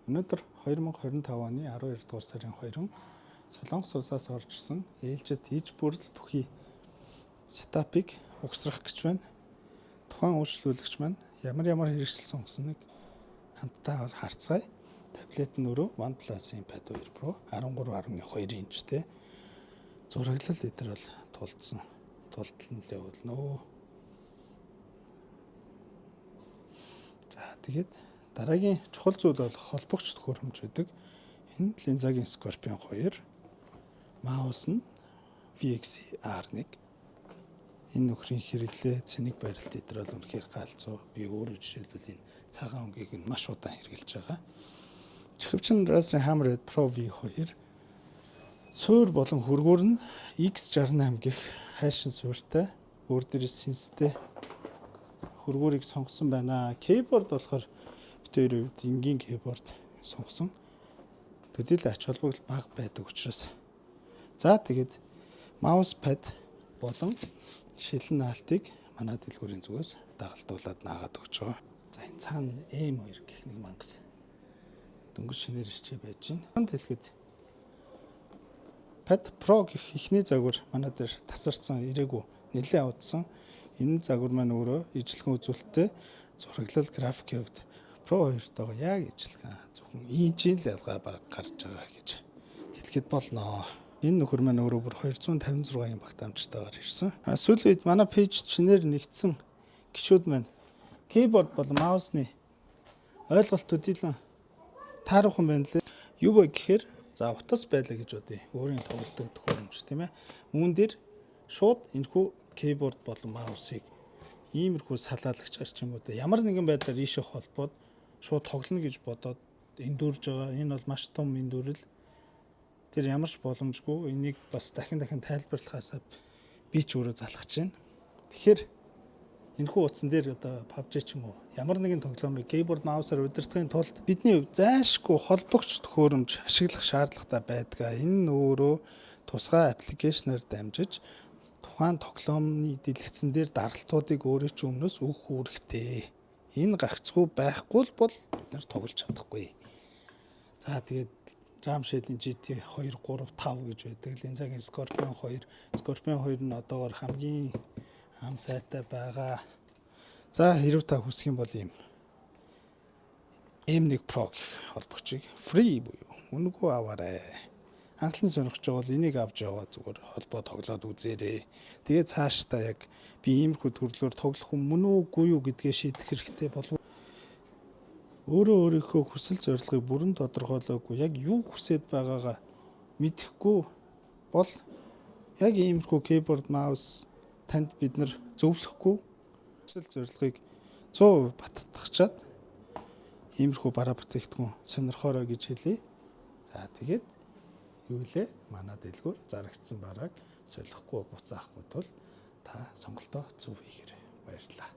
Өнөөдөр 2025 оны 12 дугаар сарын 2 Солонгос улсаас орж ирсэн ээлжит иж бүрдэл бүхий setup-ыг угсрах гэж байна. Тухайн үйлчлүүлэгч маань ямар ямар хэрэгсэл сонгосныг хамтдаа бол харцгаая. Таблет нь өөрөө OnePlus-ын Pad 2 Pro 13.2 инчтэй. Зураглал эдэр бол тулдсан. Тултал нь л явуулна. За, тэгээд дараагийн чухал зүйл бол холбогч төхөөрөмж байдаг. Энэ Lensa-гийн Scorpion 2, mouse нь VXC R1. Энэ нөхрийн хэрэглээ, цэник барилт эдэр бол үнэхээр галзуу. Би өөрөө жишээлбэл энэ цагаан өнгийг нь маш удаан хэрэглэж байгаа. Чихвчин Razer Hammerhead Pro V2, суур болон хөргөөр нь X68 гэх хайшин суурьтай, өөр дээрээс сенстэй хөргөөрийг сонгосон байна. Keyboard болохоор бид хоёрын хувьд энгийн keyboard сонгосон. Төдийлөн ач холбогдол бага байдаг учраас. За, тэгээд mousepad болон шилэн наалтыг манай дэлгүүрийн зүгээс дагалдуулаад наагаад өгч байгаа. За, энэ цаана M2 гэх нэг мангас дөнгөж шинээр ирчээ байж байна. Энд хэлэхэд Pad Pro гэх эхний загвар манай дээр тасарсан, ирээгүй, нэлээд удсан. Энэ загвар маань өөрөө ижилхэн үзүүлэлттэй, зураглал, графикийн хувьд Pro 2-тойгоо яг ижилхэн, зөвхөн инчийн л ялгаа баг гарч байгаа гэж хэлэхэд болно. Энэ нөхөр маань өөрөө бүр 256-ын багтаамжтайгаар ирсэн. А сүүлийн үед манай page шинээр нэгдсэн гишүүд маань keyboard болон mouse-ны ойлголт төдийлөн тааруухан байна лээ. Юу вэ гэхээр, за, утас байлаа гэж бодъё. Өөрийн тоглодог төхөөрөмж, тийм ээ. Үүн дээр шууд энэхүү keyboard болон mouse-ыг иймэрхүү салаалагчаар ч юм уу ямар нэгэн байдлаар ийшээ холбоод шууд тоглоно гэж бодоод эндүүрж байгаа. Энэ бол маш том эндүүрэл. Тэр ямар ч боломжгүй. Энийг бас дахин дахин тайлбарлахаасаа би ч өөрөө залхаж байна. Тэгэхээр энэхүү утсан дээр одоо PUBG ч юм уу ямар нэгэн тоглоомыг keyboard, mouse-аар удирдахын тулд бидний зайлшгүй холбогч төхөөрөмж ашиглах шаардлагатай байдаг. Энэ нь өөрөө тусгай application аар дамжиж тухайн тоглоомны дэлгэцэн дээр даралтуудыг өөрөө ч өмнөөс өгөх үүрэгтэй. Энэ гагцгүй байхгүй л бол бид нар тоглож чадахгүй. За, тэгээд RAM Shell-ийн GT 2 3 5 гэж байдаг. Lensa-гийн Scorpion 2. Scorpion 2 нь одоогор хамгийн ам сайтай байгаа. За, хэрв та хүсэх юм бол ийм M1 Pro гэх холбогчийг free буюу үнэгүй аваарай. Анхлан сонирхож байгаа бол энийг авч яваа, зүгээр холбоо тоглоод үзээрэй. Тэгээ цаашдаа яг би иймэрхүү төрлөөр тоглох юм мөн үгүй юу гэдгээ шийдэх хэрэгтэй болов. Өөрөө өөрийнхөө хүсэл зорилгыг бүрэн тодорхойлоогүй, яг юу хүсэж байгаагаа мэдэхгүй бол яг иймэрхүү keyboard, mouse танд бид нар зөвлөхгүй. Хүсэл зорилгыг 100% баттгачаад иймэрхүү бараа бүтээгдэхүүн сонирхоорой гэж хэлье. За, тэгээд юу лээ, манай дэлгүүр зарагдсан барааг солихгүй, буцаахгүй тул та сонголтоо зөв хийгээрэй. Баярлалаа.